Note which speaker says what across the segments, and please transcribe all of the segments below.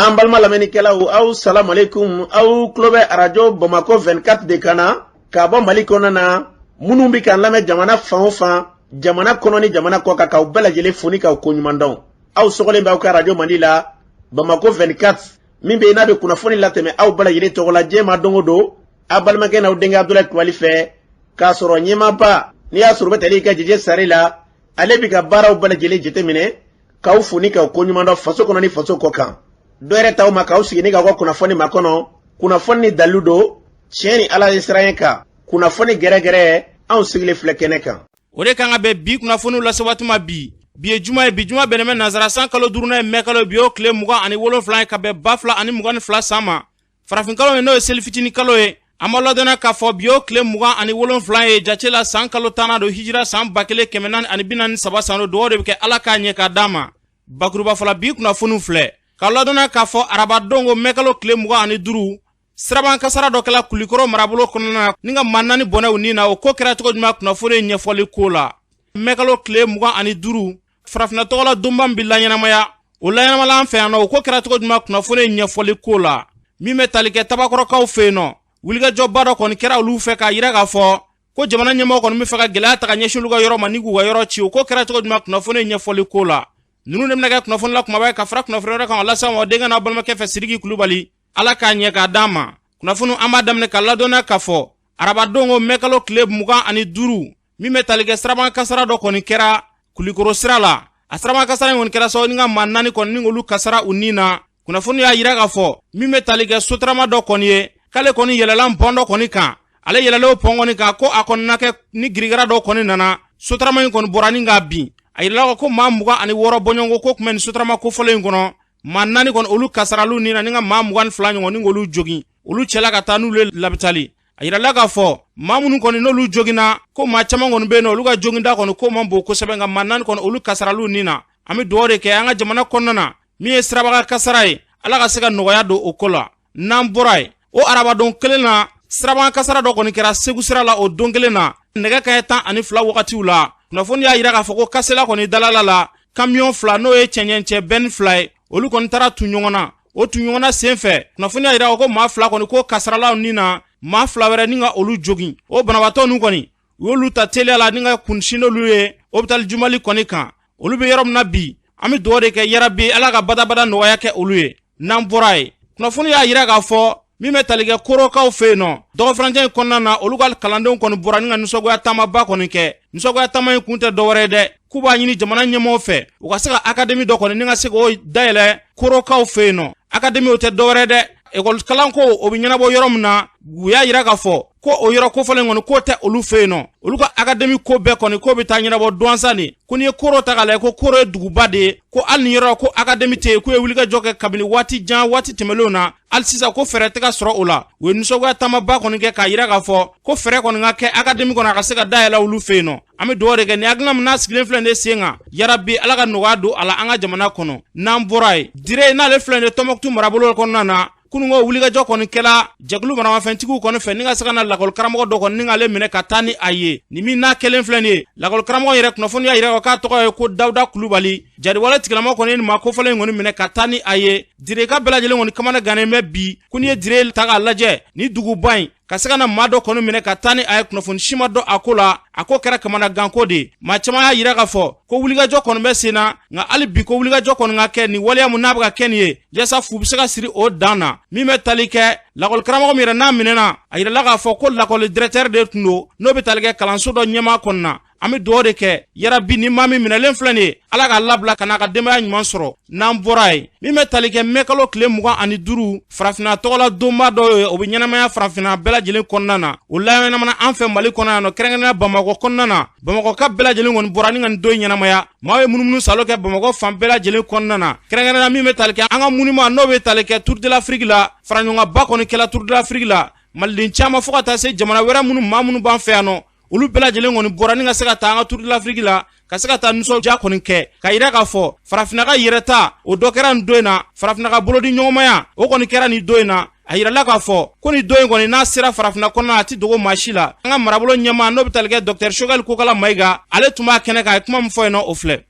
Speaker 1: An balima lamɛnnikɛlaw, aw salamalekun. Aw tulo bɛ Arajo Bamakɔ 24 de kan na k'a bɔ Mali kɔnɔna na. Minnu bɛ k'an lamɛn jamana fan o fan, jamana kɔnɔ ni jamana kɔ kan, k'aw bɛɛ lajɛlen fo ni k'aw koɲuman dɔn. Aw sɔgɔlen bɛ aw ka arajo mandi la, Bamakɔ 24, min bɛ yen n'a bɛ kunnafoni latɛmɛ aw bɛɛ lajɛlen tɔgɔ la diɲɛ ma don o don, aw balimakɛ n'aw denkɛ Abudulayi Kulubali fɛ, k'a sɔrɔ ɲɛmaaba n'i y'a sɔrɔ u bɛ tali kɛ Jeje Sare la, ale bɛ ka baaraw bɛɛ lajɛlen jateminɛ, k'aw fo ni k'aw koɲuman dɔn faso kɔnɔ ni faso kɔ kan. Dɔ yɛrɛ t'aw ma k'aw sigi ni k'aw ka kunnafoni makɔnɔ, kunnafoni ni dalilu don, tiɲɛ ni Ala ye siran kan, kunnafoni gɛrɛgɛrɛ, anw sigilen filɛ kɛnɛ kan.
Speaker 2: O de kan ka bɛn bi kunnafoniw lase waati ma bi. Bi ye juma ye, bi juma bɛnnen bɛ nansara san kalo duurunan ye, mɛ kalo, bi o tile 27 ye, ka bɛn 2022 san ma, farafinkalo ye, n'o ye seli fitinin kalo ye. An b'a ladɔnniya k'a fɔ bi o tile 27 ye jate la san kalo tannan don, hijira san 1443 san don. Dugawu de bɛ kɛ, Ala k'a ɲɛ k'a d'an ma. Bakuruba fɔla, bi kunnafoniw filɛ k'a ladɔnniya k'a fɔ arabadon ko mɛkalo tile 25, siraban kasara dɔ kɛla Kulikɔrɔ marabolo kɔnɔna na ni ka maa 4 bɔnɛ u ni na. O ko kɛra cogo jumɛn? Kunnafoni ɲɛfɔli ko la, mɛkalo tile 25, farafinna tɔgɔla donba min bɛ laɲɛnamaya, o laɲɛnamala an fɛ yan nɔ. O ko kɛra cogo jumɛn? Kunnafoni ɲɛfɔli ko la, min bɛ tali kɛ Tabakɔrɔkaw fɛ yen nɔ, wulikajɔba dɔ kɔni kɛra olu fɛ k'a yira k'a fɔ ko jamana ɲɛmɔgɔ kɔni bɛ fɛ ka gɛlɛya ta ka ɲɛsin olu ka yɔrɔ ma ni k'u ka yɔrɔ ci. O ko kɛra cogo jumɛn? Kunnafoni ɲɛfɔli ko la, ninnu de bɛna kɛ kunnafoni la kumaba ye ka fara kunnafoni wɛrɛ kan o lase aw denkɛ n'a balimakɛ fɛ, Sidiki Kulubali. Ala k'a ɲɛ k'a d'an ma. Kunnafoni, an b'a daminɛ ka ladɔnniya k'a fɔ arabadon ko mɛkalo tile 25, min bɛ tali kɛ siraban kasara dɔ kɔni kɛra Kulikoro sira la. A siraban kasara in kɔni kɛra sababu ni ka maa 4 kɔni ni olu kasara u ni na. Kunnafoni y'a yira k'a fɔ min bɛ tali kɛ sotarama dɔ kɔni ye, k'ale kɔni yɛlɛla pɔn dɔ kɔni kan. Ale yɛlɛla o pɔn kɔni kan ko a kɔni na kɛ ni girigara dɔ kɔni nana, sotarama in kɔni bɔra ni k'a bin. A yirala ko maa 26 bɔɲɔgɔnko ko tun bɛ nin sotarama kofɔlen in kɔnɔ. Maa 4 kɔni, olu kasaral'u ni na ni ka maa 22 ɲɔgɔn ni k'olu jogin, olu cɛla ka taa n'olu ye labitali. A yirala k'a fɔ maa minnu kɔni n'olu joginna, ko maa caman kɔni bɛ yen nɔ, olu ka joginda kɔni ko man bon kosɛbɛ, nka maa 4 kɔni, olu kasaral'u ni na. An bɛ dugawu de kɛ an ka jamana kɔnɔna na, min ye sirabaga kasara ye, Ala ka se ka nɔgɔya don o ko la. N'an bɔra yen, o arabadon kelen na, sirabaga kasara dɔ kɔni kɛra Segu sira la o don kelen na, nɛgɛ kaɲɛ 12 wagatiw la. Kunnafoni y'a yira k'a fɔ ko Kasela kɔni dalala la, kamiyɔn 2, n'o ye cɛncɛncɛ bɛn 2 ye, olu kɔni taara tun ɲɔgɔn na. O tun ɲɔgɔn na sen fɛ, kunnafoni y'a yira ko maa 2 kɔni ko kasarala ni na, maa 2 wɛrɛ ni ka olu jogin. O banabaatɔ ninnu kɔni, u y'olu ta teliya la ni ka kunsin n'olu ye hôpital Jumali kɔni kan. Olu bɛ yɔrɔ min na bi, an bɛ dugawu de kɛ, yarabi Ala ka badabada nɔgɔya kɛ olu ye. N'an bɔra yen, kunnafoni y'a yira k'a fɔ min bɛ tali kɛ Korokaw fɛ yen nɔ, dɔgɔfurancɛ in kɔnɔna na, olu ka kalandenw kɔni bɔra ni ka nisɔngoya taamaba kɔni kɛ. Nisɔngoya taama in kun tɛ dɔwɛrɛ ye dɛ, k'u b'a ɲini jamana ɲɛmɔgɔw fɛ u ka se ka akademi dɔ kɔni ni ka se k'o dayɛlɛ Korokaw fɛ yen nɔ. Akademi, o tɛ dɔwɛrɛ dɛ, ekɔli kalanko o bɛ ɲɛnabɔ yɔrɔ min na. U y'a yira k'a fɔ ko o yɔrɔ kofɔlen kɔni k'o tɛ olu fɛ yen nɔ. Olu ka akademi ko bɛɛ kɔni k'o bɛ taa ɲɛnabɔ Duwanza de. Ko n'i ye Koro ta k'a lajɛ, ko Koro ye duguba de ye, ko hali ni yɔrɔ ko akademi tɛ yen, k'u ye wulikajɔ kɛ kabini waati jan, waati tɛmɛnlenw na, hali sisan ko fɛɛrɛ tɛ ka sɔrɔ o la. U ye nisɔngoya taamaba kɔni kɛ k'a yira k'a fɔ ko fɛɛrɛ kɔni ka kɛ akademi kɔnɔ, a ka se ka dayɛlɛ olu fɛ yen nɔ. An bɛ dugawu de kɛ nin hakilina min n'a sigilen filɛ nin sen kan, yarabi Ala ka nɔgɔya don a la an ka jamana kɔnɔ. N'an bɔra yen, Dire n'ale filɛ nin ye Tɔnbɔkutu marabolo kɔnɔna na, kununko wulikajɔ kɔni kɛla jɛkulu maramafɛntigiw kɔni fɛ ni ka se ka na lakɔli karamɔgɔ dɔ kɔni ni k'ale minɛ ka taa ni a ye. Nin min n'a kɛlen filɛ nin ye, lakɔli karamɔgɔ yɛrɛ, kunnafoni y'a yira k'a tɔgɔ ye ko Dawuda Kulubali. Jariwale tigilama kɔni ye nin maa kofɔlen kɔni minɛ ka taa ni a ye. Direka bɛɛ lajɛlen kɔni kamana gannen bɛ bi ko n'i ye Dire ta k'a lajɛ, ni duguba in ka se ka na maa dɔ kɔni minɛ ka taa ni a ye, kunnafoni si ma dɔn a ko la, a ko kɛra kamanaganko de ye. Maa caman y'a yira k'a fɔ ko wulikajɔ kɔni bɛ sen na, nka hali bi ko wulikajɔ kɔni ka kɛ nin waleya mun n'a bɛ ka kɛ nin ye, yaasa fu bɛ se ka siri o dan na. Min bɛ tali kɛ lakɔli karamɔgɔ min yɛrɛ n'a minɛna, a yirala k'a fɔ ko lakɔli directeur de tun don, n'o bɛ tali kɛ kalanso dɔ ɲɛmaa kɔni na. An bɛ dugawu de kɛ, yarabi ni maa min minɛlen filɛ nin ye, Ala k'a labila ka n'a ka denbaya ɲuman sɔrɔ. N'an bɔra yen, min bɛ tali kɛ mɛkalo tile 25, farafinna tɔgɔla donba dɔ ye, o bɛ ɲɛnamaya farafinna bɛɛ lajɛlen kɔnɔna na. O laɲɛnamana an fɛ Mali kɔnɔ yan nɔ, kɛrɛnkɛrɛnnenya Bamakɔ kɔnɔna na. Bamakɔ ka bɛɛ lajɛlen kɔni bɔra ni ka nin don ɲɛnamaya. Maa ye munumunu salo kɛ Bamakɔ fan bɛɛ lajɛlen kɔnɔna na, kɛrɛnkɛrɛnnenya min bɛ tali kɛ an ka monument n'o bɛ tali kɛ Tour de l'Afrique la. Faraɲɔgɔnba kɔni kɛla Tour de l'Afrique la, maliden caman fo ka taa se jamana wɛrɛ minnu maa minnu b'an fɛ yan nɔ, olu bɛɛ lajɛlen kɔni bɔra ni ka se ka taa an ka Tour de l'Afrique la, ka se ka taa nisɔndiya kɔni kɛ, ka yira k'a fɔ farafinna ka yɛrɛta o dɔ kɛra nin don in na, farafinna ka bolodi ɲɔgɔnmaya o kɔni kɛra nin don in na. A yirala k'a fɔ ko nin don in kɔni n'a sera farafinna kɔnɔna, a tɛ dogo maa si la. An ka marabolo ɲɛmaa n'o bɛ tali kɛ Docteur Choguel Kokala Mayiga, ale tun b'a kɛnɛ kan, a ye kuma min fɔ yen nɔ, o filɛ.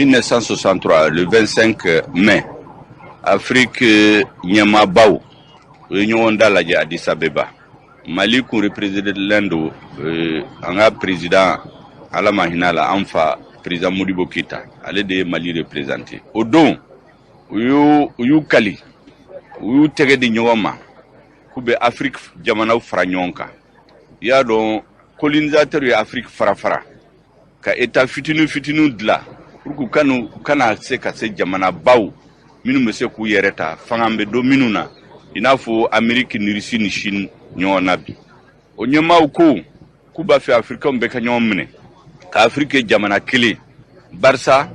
Speaker 3: 1963, le 25 mai, Afrique ɲɛmaabaw u ye ɲɔgɔn da lajɛ Addis Abeba. Mali kun représentélen don an ka président, Ala ma hinɛ a la, an fa président Modibo Keita, ale de ye Mali représenté. O don u y'u kali, u y'u tɛgɛ di ɲɔgɔn ma k'u bɛ Afrique jamanaw fara ɲɔgɔn kan. I y'a dɔn, colonisateur ye Afrique fara fara ka état fitinin fitininw dilan pour que u kana se ka se jamanabaw minnu bɛ se k'u yɛrɛ ta, fanga bɛ don minnu na, i n'a fɔ Amérique ni Russie ni Chine ɲɔgɔn na. Bi, o ɲɛmaaw ko k'u b'a fɛ Africains bɛɛ ka ɲɔgɔn minɛ ka Afrique kɛ jamana kelen, barisa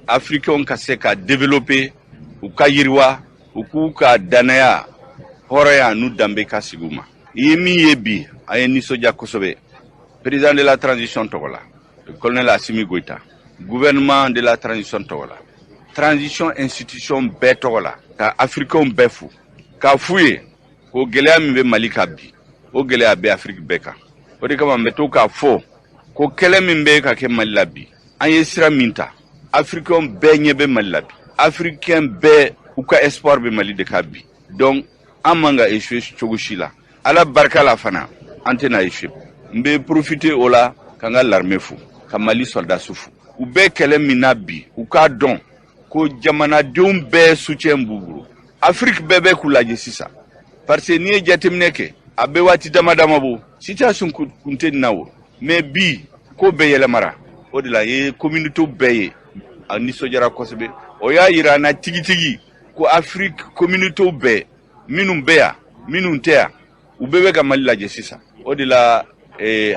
Speaker 3: Africains ka se ka développer, u ka yiriwa, u k'u ka danaya, hɔrɔnya n'u danbe ka sigi u ma. I ye min ye bi, an ye nisɔndiya kosɛbɛ. Président de la transition tɔgɔ la, le colonel Assimi Goïta, gouvernement de la transition tɔgɔ la, transition institution bɛɛ tɔgɔ la, ka Africains bɛɛ fo, k'a f'u ye ko gɛlɛya min bɛ Mali kan bi, o gɛlɛya bɛ Afrique bɛɛ kan. O de kama n bɛ to k'a fɔ ko kɛlɛ min bɛ ka kɛ Mali la bi, an ye sira min ta, Africains bɛɛ ɲɛ bɛ Mali la bi, Africains bɛɛ u ka espoir bɛ Mali de kan bi. Donc an man ka échouer cogo si la. Ala barika la fana, an tɛna échouer. N bɛ profiter o la ka n ka l'armée fo, ka Mali soldats fo. U bɛ kɛlɛ min na bi, u k'a dɔn ko jamanadenw bɛɛ soutien b'u bolo. Afrique bɛɛ bɛ k'u lajɛ sisan, parce que n'i ye jateminɛ kɛ, a bɛ waati dama dama bɔ, situation kun tɛ nin na o, mais bi ko bɛɛ yɛlɛmara. O de la ye communauté bɛɛ ye a nisɔndiyara kosɛbɛ. O y'a yira an na tigitigi ko Afrique communauté bɛɛ, minnu bɛ yan, minnu tɛ yan, u bɛɛ bɛ ka Mali lajɛ sisan. O de la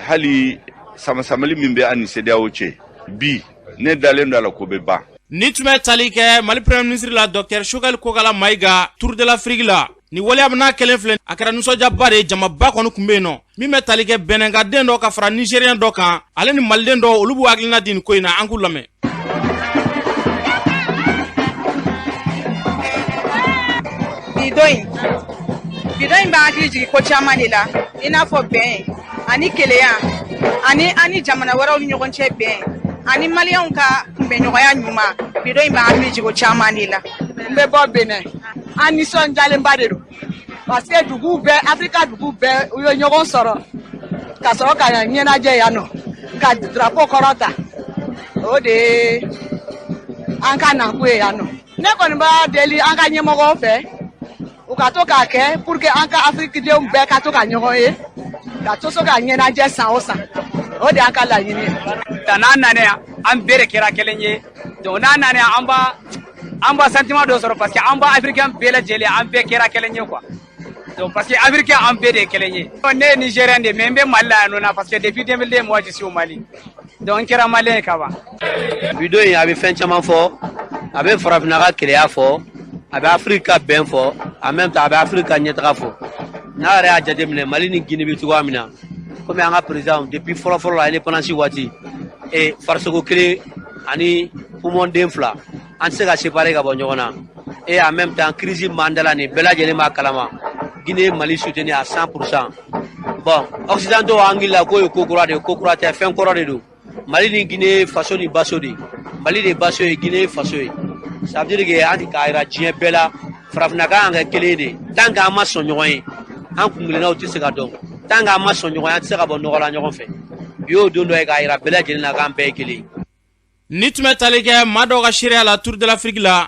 Speaker 3: hali samasamali min bɛ an ni CEDEAO cɛ bi, ne dalen don a la k'o bɛ ban.
Speaker 2: Ni tun bɛ tali kɛ Mali premier ministre la, docteur Choguel Kokala Maïga, Tour de l'Afrique la, ni waleya n'a kɛlen filɛ, a kɛra nisɔndiyaba de ye. Jamaba kɔni tun bɛ yen nɔ. Min bɛ tali kɛ Bɛnɛnkaden dɔ ka fara Nigérien dɔ kan, ale ni Maliden dɔ, olu b'u hakilina di nin ko in na. An k'u lamɛn.
Speaker 4: Bi don in b'an hakili jigin ko caman de la, i n'a fɔ bɛn ani kelenya ani jamana wɛrɛw ni ɲɔgɔn cɛ bɛn ani Maliyɛnw ka kunbɛnɲɔgɔnya ɲuman. Bi don in b'an hakili jigin o caman de la.
Speaker 5: N bɛ bɔ Benɛ. An nisɔndiyalenba de don, parce que dugu bɛɛ, Afirika dugu bɛɛ, u ye ɲɔgɔn sɔrɔ ka sɔrɔ ka ɲɛnajɛ yan nɔ ka drapeau kɔrɔ ta. O de ye an ka nakun ye yan nɔ. Ne kɔni b'a deli an ka ɲɛmɔgɔw fɛ, u ka to k'a kɛ pour que an ka Afirikidenw bɛɛ ka to ka ɲɔgɔn ye, ka to so ka ɲɛnajɛ san o san. O de y'an ka laɲini ye.
Speaker 6: Ta n'an nana yan, an bɛɛ de kɛra kelen ye. Donc n'an nana yan, an b'a sentiment dɔ sɔrɔ, parce que an b'a Africain bɛɛ lajɛlen, an bɛɛ kɛra kelen ye quoi. Donc parce que Africain, an bɛɛ de ye kelen ye. Ne ye Nigérien de, mais n bɛ Mali la yan nɔ, parce que depuis 2002, moi je suis au Mali, donc n kɛra Malien ye ka ban.
Speaker 7: Bi don in, a bɛ fɛn caman fɔ. A bɛ farafinna ka keleya fɔ, a bɛ Afiriki ka bɛn fɔ, en même temps a bɛ Afiriki ka ɲɛtaga fɔ. N'a yɛrɛ y'a jateminɛ, Mali ni Guinée bɛ cogoya min na, komi an ka président depuis fɔlɔ-fɔlɔ la, indépendance waati, e farisogo kelen ani poumon den fila, an tɛ se ka séparer ka bɔ ɲɔgɔn na. Et en même temps, crise mandala nin bɛɛ lajɛlen b'a kalama, Guinée ye Mali soutenir à 100%. Bon, occidentaux hakili la k'o ye ko kura de ye. Ko kura tɛ, fɛn kɔrɔ de don. Mali ni Guinée, faso ni baso de. Mali de baso ye, Guinée ye faso ye. Ça veut dire que an k'a yira diɲɛ bɛɛ la, farafinna kan ka kɛ kelen de. Tant que an ma sɔn ɲɔgɔn ye, an kunkelennaw tɛ se ka dɔn. Tant que an ma sɔn ɲɔgɔn ye, an tɛ se ka bɔ nɔgɔ la ɲɔgɔn fɛ. Bi y'o don dɔ ye k'a yira bɛɛ lajɛlen na k'an bɛɛ ye kelen ye.
Speaker 2: Ni tun bɛ tali kɛ maa dɔw ka seereya la Tour de l'Afrique la,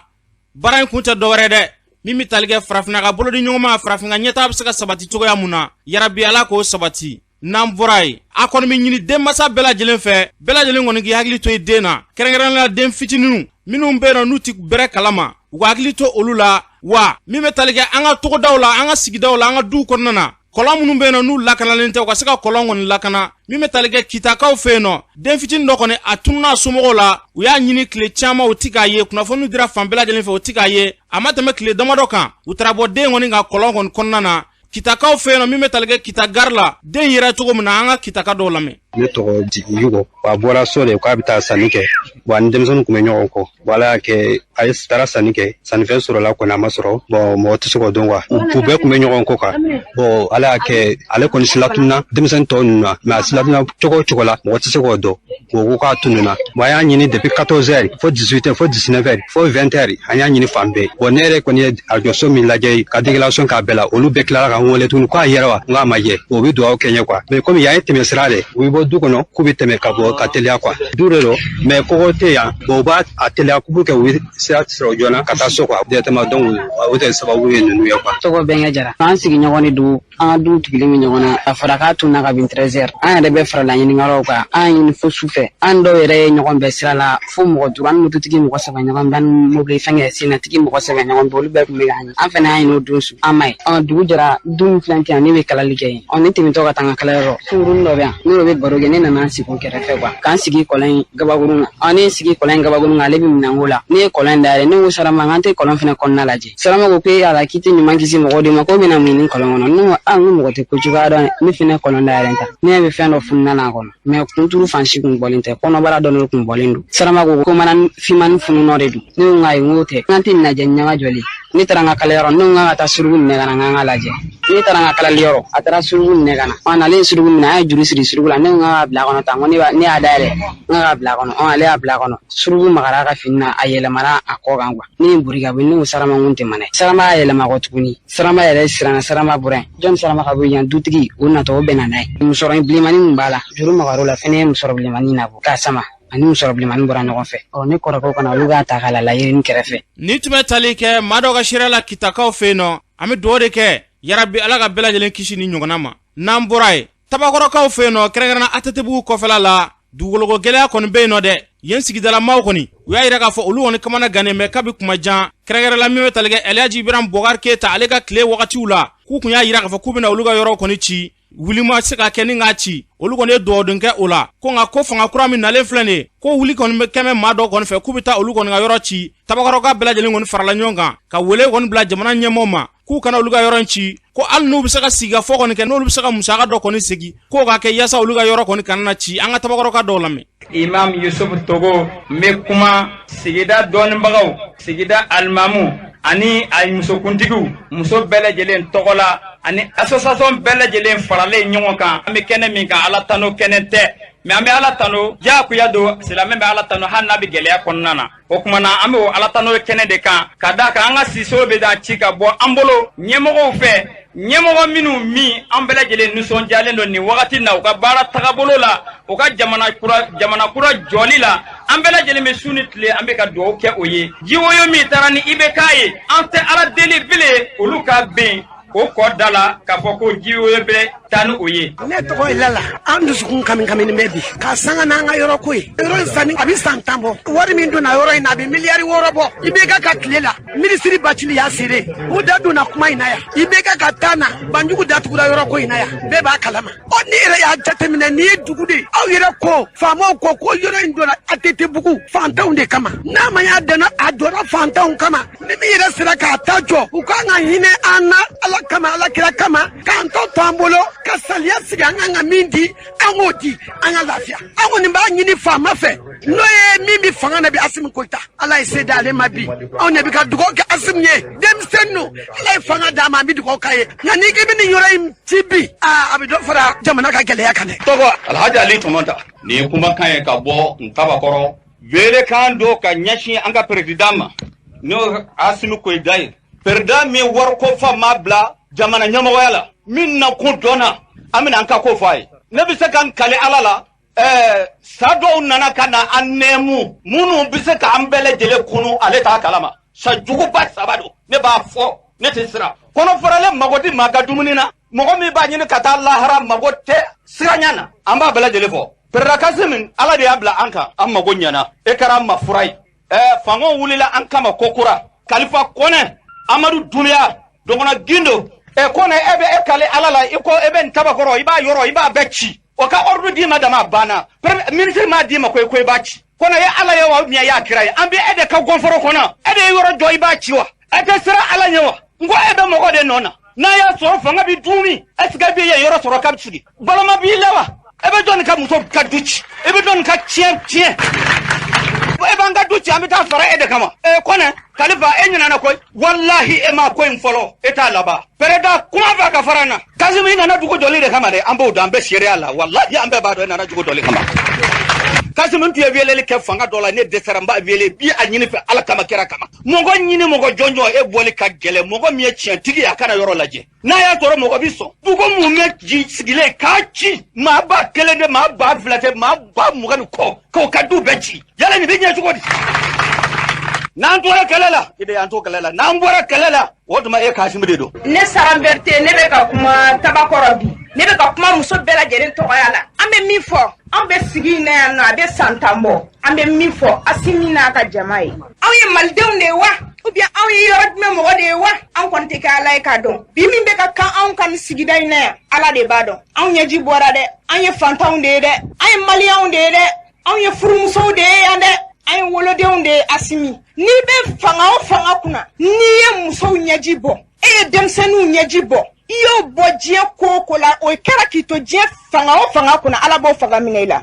Speaker 2: baara in kun tɛ dɔwɛrɛ dɛ, min bɛ tali kɛ farafinna ka bolo di ɲɔgɔn ma, farafin ka ɲɛtaa bɛ se ka sabati cogoya mun na. Yarabi, Ala k'o sabati. N'an bɔra yen, a kɔni bɛ ɲini denmansa bɛɛ lajɛlen fɛ, bɛɛ lajɛlen kɔni k'i hakili to i den na, kɛrɛnkɛrɛnnenya la den fitininw minnu bɛ yen nɔ, n'u ti bɛrɛ kalama, u ka hakili to olu la. Wa min bɛ tali kɛ an ka togodaw la, an ka sigidaw la, an ka duw kɔnɔna na, kɔlɔn minnu bɛ yen nɔ, n'u lakanalen tɛ, u ka se ka kɔlɔn kɔni lakana. Min bɛ tali kɛ Kitakaw fɛ yen nɔ, den fitinin dɔ kɔni a tununa somɔgɔw la. U y'a ɲini tile caman, u ti k'a ye. Kunnafoniw dira fan bɛɛ lajɛlen fɛ, u ti k'a ye. A ma tɛmɛ tile damadɔ kan, u taara bɔ den kɔni ka kɔlɔn kɔni kɔnɔna na Kitakaw fɛ yen nɔ. Min bɛ tali kɛ Kita gari la, den yɛrɛ cogo min na, an ka Kitaka dɔw lamɛn.
Speaker 8: Ne tɔgɔ Yugo. A bɔra so de k'a bɛ taa sanni kɛ. Bon, ani denmisɛnninw tun bɛ ɲɔgɔn kɔ. Bon, Ala y'a kɛ a ye taara sanni kɛ, sannifɛn sɔrɔla kɔni, a ma sɔrɔ. Bon, mɔgɔ tɛ se k'o dɔn quoi. U bɛɛ tun bɛ ɲɔgɔn kɔ quoi. Bon, Ala y'a kɛ ale kɔni silatununa denmisɛnnin tɔw ninnu na, mais a silatununa cogo o cogo la, mɔgɔ tɛ se k'o dɔn. O ko k'a tununna. Bon, an y'a ɲini depuis 14 heures fo 18 heures, fo 19 heures, fo 20 heures, an y'a ɲini fan bɛɛ. Bon, ne yɛrɛ kɔni ye arajoso min lajɛ ka déclaration k'a bɛɛ la, olu bɛɛ tilara ka n wele tuguni k'a yɛrɛ wa, n k'a ma ye. O bɛ dugawu kɛ n ye quoi. Mais komi yan ye tɛmɛ sira de, u bɛ bɔ du kɔnɔ k'u bɛ tɛmɛ ka bɔ ka teliya quoi. Du de don, mais kɔgɔ tɛ yan. Bon, u b'a a teliya pour que u bɛ sira sɔrɔ joona ka taa so quoi, directement. Donc o de sababu ye ninnu ye quoi.
Speaker 9: Tɔgɔ Bɛnkɛ Jara. An sigiɲɔgɔn de don, an ka du tugulen bɛ ɲɔgɔn na. A fɔra k'a tunna kabini 13 heures. An yɛrɛ bɛ farala ɲininkalaw kan, an ɲini fo su fɛ. An dɔw yɛrɛ ye ɲɔgɔn bɛɛ sira la, fo mɔgɔ duuru, an mototigi mɔgɔ saba ɲɔgɔn bɛɛ, ani mobili fɛnkɛ sennatigi mɔgɔ saba ɲɔgɔn bɛɛ, olu bɛɛ tun bɛ k'an ɲini. An fana y'a ɲini o don su, an ma ye. Ɔ, dugu jɛra, du min filɛ yan, ne bɛ kalali kɛ yen. Ɔ, ne tɛmɛtɔ ka taa n ka kalayɔrɔ, sunkurunin dɔ bɛ yan, n'o bɛ baro kɛ. Ne nana n sigi o kɛrɛfɛ quoi, k'an sigi kɔlɔn in gabakurun kan. Ɔ, ne ye sigi kɔlɔn in gabakurun kan, ale bɛ minɛnko la. Ne ye kɔlɔn in dayɛlɛ, ne ko Sarama k'an tɛ kɔlɔn fana kɔnɔna lajɛ. Sarama ko k'e y'a la k'i tɛ ɲuman kisi mɔgɔw de ma, k'o bɛna mun ɲini kɔlɔn kɔnɔ? Ne ko a, n ko mɔgɔ tɛ ko cogoya dɔn. Ne fana kɔlɔn dayɛlɛ ta, ne ɲɛ bɛ fɛn dɔ fununa n'a kɔnɔ, mais kunturu fan si kun bɔlen tɛ, kɔnɔbara dɔ de kun bɔlen don. Sarama ko ko mana finmani fununɔ de don. Ne ko ayi, n k'o tɛ, n tɛ nin lajɛ ɲama jɔlen. Ne taara n ka kalayɔrɔ, ne ko n ka taa suruku minɛ ka na, n k'an ka lajɛ. Ne taara n ka kalaliyɔrɔ, a taara suruku minɛ ka na. Ɔ, nalen suruku minɛ, an ye juru siri suruku la. Ne ko n k'a bila kɔnɔ tan, ko ne y'a dayɛlɛ, n k'a bila kɔnɔ. Ɔ, ale y'a bila kɔnɔ, suruku magara a ka fini na, a yɛlɛmara a kɔ kan quoi. Ne ye bori ka bɔ, ne ko Sarama n ko n tɛ mana. Sarama y'a yɛlɛma kɔ tuguni, Sarama yɛrɛ siranna, Sarama bɔra yen. Jɔnni Sarama ka bɔ yan, dutigi o natɔ, o bɛnna n'a ye. Musɔrɔ bilenmanin min b'a la, juru magar'o la, fɛnɛ ye musɔrɔ bilenmanin nabɔ k'a sama, ani musɔrɔ bilenmanin bɔra ɲɔgɔn fɛ. Ɔ, ne kɔrɔkɛw kana, olu k'a ta k'a la yirini kɛrɛfɛ.
Speaker 2: Nin tun bɛ tali kɛ maa dɔ ka seereya la Kitakaw fɛ yen nɔ. An bɛ dugawu de kɛ, yarabi Ala ka bɛɛ lajɛlen kisi ni ɲɔgɔnna ma. N'an bɔra yen, Tabakɔrɔkaw fɛ yen nɔ, kɛrɛnkɛrɛnna ATT-bugu kɔfɛla la, dugukoloko gɛlɛya kɔni bɛ yen nɔ dɛ. Yen sigidalamaw kɔni, u y'a yira k'a fɔ olu kɔni kamana gannen bɛ kabi kuma jan, kɛrɛnkɛrɛnla min bɛ tali kɛ Elhaji Ibrahim Boubacar Keita ale ka tile wagatiw la, k'u kun y'a yira k'a fɔ k'u bɛna olu ka yɔrɔ kɔni ci. Wuli ma se ka kɛ ni k'a ci. Olu kɔni ye dugawudon kɛ o la, ko nka ko fanga kura min nalen filɛ nin ye, ko wuli kɔni bɛ kɛmɛ maa dɔ kɔni fɛ k'u bɛ taa olu kɔni ka yɔrɔ ci. Tabakɔrɔka bɛɛ lajɛlen kɔni farala ɲɔgɔn kan ka wele kɔni bila jamana ɲɛmɔgɔw ma k'u kana olu ka yɔrɔ in ci, ko hali n'u bɛ se ka sigikafɔ kɔni kɛ, n'olu bɛ se ka musaka dɔ kɔni segin, k'o ka kɛ yaasa olu ka yɔrɔ kɔni kana na ci. An ka Tabakɔrɔka dɔw lamɛn.
Speaker 6: Imam Yusuf Togo n bɛ kuma sigida dɔnnibagaw, sigida alimamu ani a musokuntigiw, muso bɛɛ lajɛlen tɔgɔ la, ani association bɛɛ lajɛlen faralen ɲɔgɔn kan. An bɛ kɛnɛ min kan, Ala tano kɛnɛ tɛ, mais an bɛ Ala tano diyagoya don. Silamɛ bɛ Ala tano hali n'a bɛ gɛlɛya kɔnɔna na. O tuma na, an bɛ o Ala tano kɛnɛ de kan, ka d'a kan an ka siso bɛ da ci ka bɔ an bolo ɲɛmɔgɔw fɛ, ɲɛmɔgɔ minnu min an bɛɛ lajɛlen nisɔndiyalen don nin wagati na u ka baara tagabolo la, u ka jamana kura, jamana kura jɔli la. An bɛɛ lajɛlen bɛ su ni tile, an bɛ ka dugawu kɛ o ye. Jiwoyo min taara ni IBK ye, an tɛ Ala deli bilen olu ka ben o kɔ da la k'a fɔ ko jiwoyo bɛ taa ni o ye.
Speaker 10: Ne tɔgɔ ye Lala. An dusukun kami kamini bɛ bi ka sanga n'an ka yɔrɔ ko ye. Yɔrɔ in sanni a bɛ san 10 bɔ. Wari min donna yɔrɔ in na, a bɛ miliyari 6 bɔ. IBK ka tile la, minisiri Bacili y'a seere, u da donna kuma in na yan. IBK ka taa na, Banjugu datugura yɔrɔ ko in na yan, bɛɛ b'a kalama. Ɔ, ni yɛrɛ y'a jateminɛ, nin ye dugu de ye. Aw yɛrɛ ko, faamaw ko ko yɔrɔ in donna ATT-bugu fantanw de kama. N'a ma y'a dɛnna, a jɔra fantanw kama. Ni min yɛrɛ sera k'a ta jɔ, u kan ka hinɛ an na Ala kama, Ala kira kama, k'an tɔ to an bolo ka saliya sigi. An kan ka min di, an k'o di, an ka lafiya. An kɔni b'a ɲini faama fɛ, n'o ye min bɛ fanga na bi, Asimi Goyita. Ala ye se d'ale ma bi, anw de bɛ ka dugawu kɛ Asimi ye. Denmisɛnnin, Ala ye fanga d'a ma, an bɛ dugawu k'a ye. Nka n'i k'i bɛ nin yɔrɔ in ci bi, aa, a bɛ dɔ fara jamana ka gɛlɛya kan dɛ.
Speaker 11: Tɔgɔ Alhaji Ali Tɔmɔta. Nin ye kumakan ye ka bɔ Ntabakɔrɔ, welekan don ka ɲɛsin an ka président ma, n'o Asimi Goyita ye, président min wariko fa ma bila jamana ɲɛmɔgɔya la, min nakun dɔnna. An bɛna an ka ko fɔ a ye. Ne bɛ se ka n kali Ala la, sa dɔw nana ka na an nɛɛmu minnu bɛ se k'an bɛɛ lajɛlen kunu, ale t'a kalama. Sa juguba saba don, ne b'a fɔ, ne tɛ siran. Kɔnɔ faralen mago di maa ka dumuni na, mɔgɔ min b'a ɲini ka taa lahara mago tɛ siranya na. An b'a bɛɛ lajɛlen fɔ. Président Kasimi, Ala de y'a bila an kan, an mago ɲɛna, e kɛra an ma fura ye. Fangaw wulila an kama ko kura, Kalifa Kɔnɛ, Amadu Dunbiya, Dɔgɔnɔ Gindo. Kɔnɛ, e bɛ e kale Ala la, i ko e bɛ nin Tabakɔrɔ, i b'a yɔrɔ, i b'a bɛɛ ci. O ka ordre d'i ma dama, a banna. Ministre m'a d'i ma ko i b'a ci. Kɔnɛ ye Ala ye wa, ou bien y'a kira ye? An bɛ e de ka gɔnfɔrɔ kɔnɔ, e de ye yɔrɔ jɔ, i b'a ci wa? E tɛ siran Ala ɲɛ wa? N ko e bɛ mɔgɔ de nɔ na, n'a y'a sɔrɔ fanga bɛ dun min, est ce que e bɛ yen yɔrɔ sɔrɔ k'a bɛ sigi? Balama b'i la wa? E bɛ jɔnni ka muso ka du ci? E bɛ jɔnni ka tiɲɛ tiɲɛ? E b'an ka du ci, an bɛ taa fara e de kama. E Kɔnɛ, Kalifa, e ɲinana koyi. Walahi e ma ko in fɔlɔ, e t'a laban. Pɛrɛda kuma fɛ ka fara n na. Kasimi, i nana dugu jɔli de kama dɛ, an b'o dɔn, an bɛ seereya la. Walahi an bɛɛ b'a dɔn e nana dugu jɔli kama. Kasimi, n tun ye weleli kɛ fanga dɔ la, ne dɛsɛra, n b'a wele bi a ɲini fɛ Ala kama, kira kama. Mɔgɔ ɲini mɔgɔ jɔnjɔn, e bɔli ka gɛlɛn. Mɔgɔ min ye tiɲɛtigi ye, a kana yɔrɔ lajɛ. N'a y'a sɔrɔ mɔgɔ bi sɔn dugu mun bɛ ji sigilen k'a ci, maa 1000 tɛ, maa 2000 tɛ, maa 20,000 ni kɔ, k'o ka du bɛɛ ci, yala nin bɛ ɲɛ cogo di? N'an tora kɛlɛ la, i de y'an to kɛlɛ la, n'an bɔra kɛlɛ la, o tuma e Kasimi de don.
Speaker 4: Ne Saran Berete, ne bɛ ka kuma Tabakɔrɔ bi, ne bɛ ka kuma muso bɛɛ lajɛlen tɔgɔya la. An bɛ min fɔ, an bɛ sigi in na yan nɔ, a bɛ san 10 bɔ. An bɛ min fɔ Asimi n'a ka jama ye, anw ye malidenw de ye wa, ou bien anw ye yɔrɔ jumɛn mɔgɔ de ye wa? Anw kɔni tɛ kɛ Ala ye k'a dɔn. Bi min bɛ ka kan anw ka nin sigida in na yan, Ala de b'a dɔn. Anw ɲɛji bɔra dɛ, an ye fantanw de ye dɛ, an ye maliyɛnw de ye dɛ, anw ye furumusow de ye yan dɛ, an ye wolodenw de ye. Asimi, n'i bɛ fanga o fanga kunna, n'i ye musow ɲɛji bɔ, e ye denmisɛnninw ɲɛji bɔ, i y'o bɔ diɲɛ ko o ko la, o kɛra k'i to diɲɛ fanga o fanga kunna, Ala b'o fanga minɛ i la.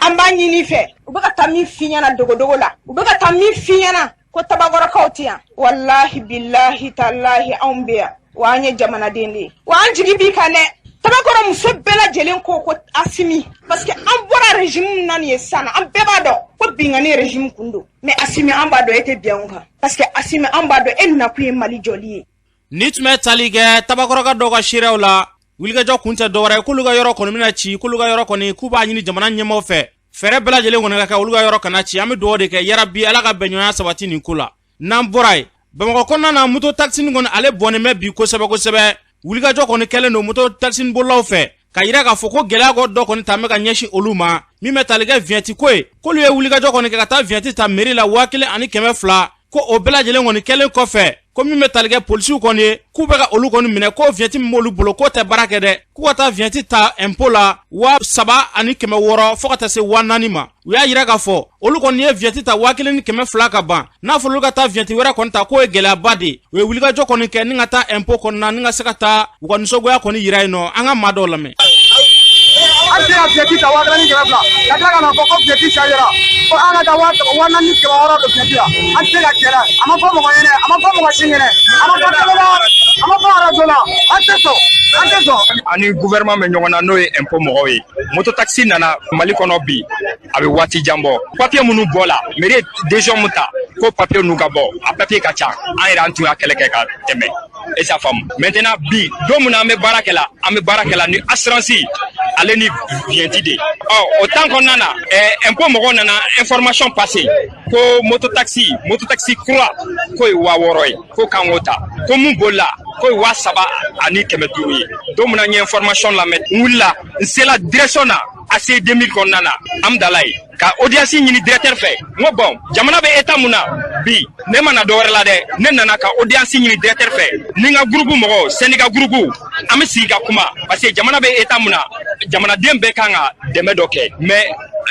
Speaker 4: An b'a ɲini fɛ, u bɛ ka taa min f'i ɲɛna dogodogo la, u bɛ ka taa min f'i ɲɛna ko Tabakɔrɔkaw tɛ yan, walahi bilahi talahi anw bɛ yan, wa an ye jamanaden de ye, wa an jigi b'i kan dɛ. Tabakɔrɔ muso bɛɛ lajɛlen ko ko Asimi, parce que an bɔra régime min na nin ye sisan, an bɛɛ b'a dɔn ko binkanni régime kun don, mais Asimi, an b'a dɔn e tɛ bin anw kan, parce que Asimi, an b'a dɔn e nakun ye Mali jɔli ye.
Speaker 2: Ni tun bɛ tali kɛ Tabakɔrɔka dɔw ka seereyaw la, wulikajɔ kun tɛ dɔwɛrɛ ye k'olu ka yɔrɔ kɔni bɛna ci, k'olu ka yɔrɔ kɔni k'u b'a ɲini jamana ɲɛmaaw fɛ, fɛɛrɛ bɛɛ lajɛlen kɔni ka kɛ olu ka yɔrɔ kana ci. An bɛ dugawu de kɛ, yarabi Ala ka bɛnɲɔgɔnya sabati nin ko la. N'an bɔra yen, Bamakɔ kɔnɔna na, moto takisini kɔni ale bɔnnen bɛ bi kosɛbɛ kosɛbɛ. Wulikajɔ kɔni kɛlen don moto takisini bolilaw fɛ ka yira k'a fɔ ko gɛlɛya dɔ kɔni ta bɛ ka ɲɛsin olu ma, min bɛ tali kɛ viɲɛti ko ye, k'olu ye wulikajɔ kɔni kɛ ka taa viɲɛti ta mairie la 1200, ko o bɛɛ lajɛlen kɔni kɛlen kɔfɛ, ko min bɛ tali kɛ polisiw kɔni ye, k'u bɛ ka olu kɔni minɛ, ko viɲɛti min b'olu bolo k'o tɛ baara kɛ dɛ, k'u ka taa viɲɛti ta impôt la 3600 fo ka taa se 4000 ma. U y'a yira k'a fɔ olu kɔni ye viɲɛti ta 1200 ka ban, n'a fɔra olu ka taa viɲɛti wɛrɛ kɔni ta, k'o ye gɛlɛyaba de ye. U ye wulikajɔ kɔni kɛ ni ka taa impôt kɔnɔna ni ka se ka taa u ka nisɔngoya kɔni yira yen nɔ. An ka maa dɔw lamɛn.
Speaker 12: An tɛ ka viɲɛti ta 1500, ka tila ka na fɔ ko viɲɛti chargera, ko an ka taa 4600 don viɲɛti la. An tɛ se ka kɛlɛ. A ma fɔ mɔgɔ ɲɛnɛ, a ma fɔ mɔgɔ si ɲɛnɛ, a ma fɔ télé la, a ma fɔ arajo la. An tɛ sɔn, an tɛ sɔn.
Speaker 13: Ani gouvernement bɛ ɲɔgɔn na, n'o ye impôt mɔgɔw ye. Moto taxi nana Mali kɔnɔ bi, a bɛ waati jan bɔ. Papier minnu bɔ la, mairie ye décision mun ta ko papier ninnu ka bɔ, a papier ka ca. An yɛrɛ an tun y'a kɛlɛ kɛ ka tɛmɛ, e s'a faamu. Maintenant bi don min na an bɛ baara kɛ la, an bɛ baara kɛ la ni assurance ale ni vignette de. Ɔ o temps kɔnɔna na, impôt mɔgɔw nana information passer ko moto taxi, moto taxi kura k'o ye 6000 ye, ko k'an k'o ta, ko mun bolila k'o ye 3500 ye. Don min na n ye information lamɛn, n wulila, n sela direction na ACI 2000 kɔnɔna na, Amudalayi, ka audience ɲini directeur fɛ. N ko bon, jamana bɛ état mun na bi, ne ma na dɔwɛrɛ la dɛ, ne nana ka audience ɲini directeur fɛ ni n ka groupe mɔgɔw, syndicat groupe, an bɛ sigi ka kuma, parce que jamana bɛ état mun na, jamanaden bɛɛ kan ka dɛmɛ dɔ kɛ. Mais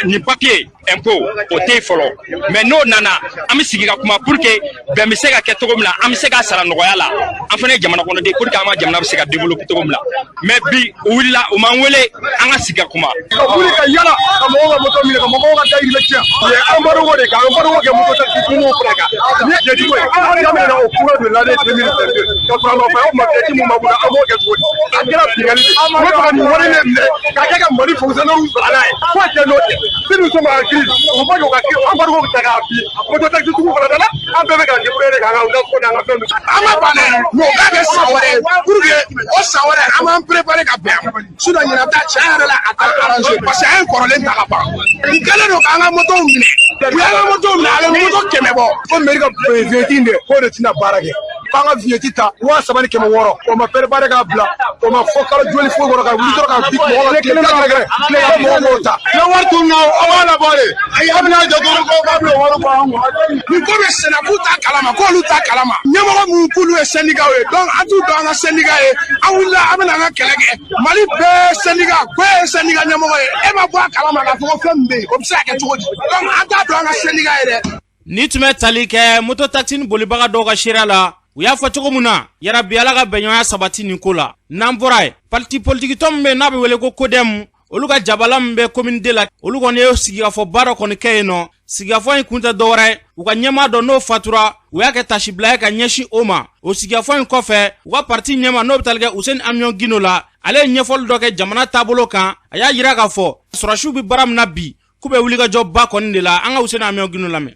Speaker 13: nin papier impôt o tɛ yen fɔlɔ, mais n'o nana, an bɛ sigi ka kuma pour que bɛn bɛ se ka kɛ cogo min na, an bɛ se k'a sara nɔgɔya la, an fana ye jamana kɔnɔden, pour que an ka jamana bɛ se ka développer cogo min na. Mais bi u wulila, u m'an wele an ka sigi ka kuma.
Speaker 12: Ka wuli ka yala ka mɔgɔw ka moto minɛ, ka mɔgɔw ka dayirimɛ tiɲɛ, u ye embargo de ka embargo kɛ moto taxi tigiw fana kan. Ni jɛji ko ye, an daminɛna au cours de l'année 2022, ka sɔrɔ a ma fɔ o ma jɛji mun b'a bolo, an b'o kɛ cogo di? A kɛra binkanni de ye. U bɛ fɛ ka nin wari de minɛ ka kɛ ka Mali fonctionnaire sara n'a ye, fo cɛ n'o tɛ. Si nous sommes en crise, o ma jɔ ka embargo ta k'a bin moto taxi tigiw fana da la. An bɛɛ bɛ ka débrouiller de k'an ka nasɔngɔ n'an ka fɛn ninnu.
Speaker 14: An ma ban dɛ, mais o k'a kɛ san wɛrɛ ye pour que o san wɛrɛ an b'an préparer ka bɛn a ma. Sinon ɲinan ta, tiɲɛ yɛrɛ la, a t'an arranger, parce que an ye kɔrɔlen ta ka ban. U kɛlen don k'an ka motow minɛ, u y'an ka motow minɛ, a bɛ moto 100 bɔ.
Speaker 12: Ko mairie ka vignette in de, k'o de tɛna baara kɛ, k'an ka vignette ta 3600, o ma préparer k'a bila, o ma fɔ kalo joli foyi kɔrɔ, ka wuli dɔrɔn ka bi mɔgɔ la tile tan kɛrɛ tile ka mɔgɔw b'o ta.
Speaker 14: Ne wari t'u na, aw b'a labɔ de, ayi, a bɛna jɔ dɔrɔn ko k'a bɛna wari bɔ an kun. Nin ko bɛ senna, k'u t'a kalama, k'olu t'a kalama. Ɲɛmɔgɔ minnu k'olu ye syndicat ye, donc an t'u dɔn an ka syndicat ye. An wulila, an bɛna an ka kɛlɛ kɛ. Mali bɛɛ syndicat, bɛɛ ye syndicat ɲɛmɔgɔ ye, e ma bɔ a kalama k'a fɔ ko fɛn min bɛ yen, o bɛ se ka kɛ cogo di? Donc an t'a dɔn an ka syndicat ye dɛ.
Speaker 2: Ni tun bɛ tali kɛ moto taxi bolibaga dɔw ka seereya la. U y'a fɔ cogo min na, yarabi Ala ka bɛnɲɔgɔnya sabati nin ko la. N'an bɔra yen, parti politikitɔn min bɛ yen n'a bɛ wele ko CODEM, olu ka jabala min bɛ commune deux la, olu kɔni ye sigikafɔba dɔ kɔni kɛ yen nɔ. Sigikafɔ in kun tɛ dɔwɛrɛ ye, u ka ɲɛmaa dɔ n'o fatura, u y'a kɛ tasibila ye ka ɲɛsin o ma. O sigikafɔ in kɔfɛ, u ka parti ɲɛmaa n'o bɛ tali kɛ Useni Amiɔn Gindo la, ale ye ɲɛfɔli dɔ kɛ jamana taabolo kan. A y'a jira k'a fɔ sɔrɔdasiw bɛ baara min na bi, k'u bɛ wulikajɔba kɔni de la. An ka Useni Amiɔn Gindo lamɛn.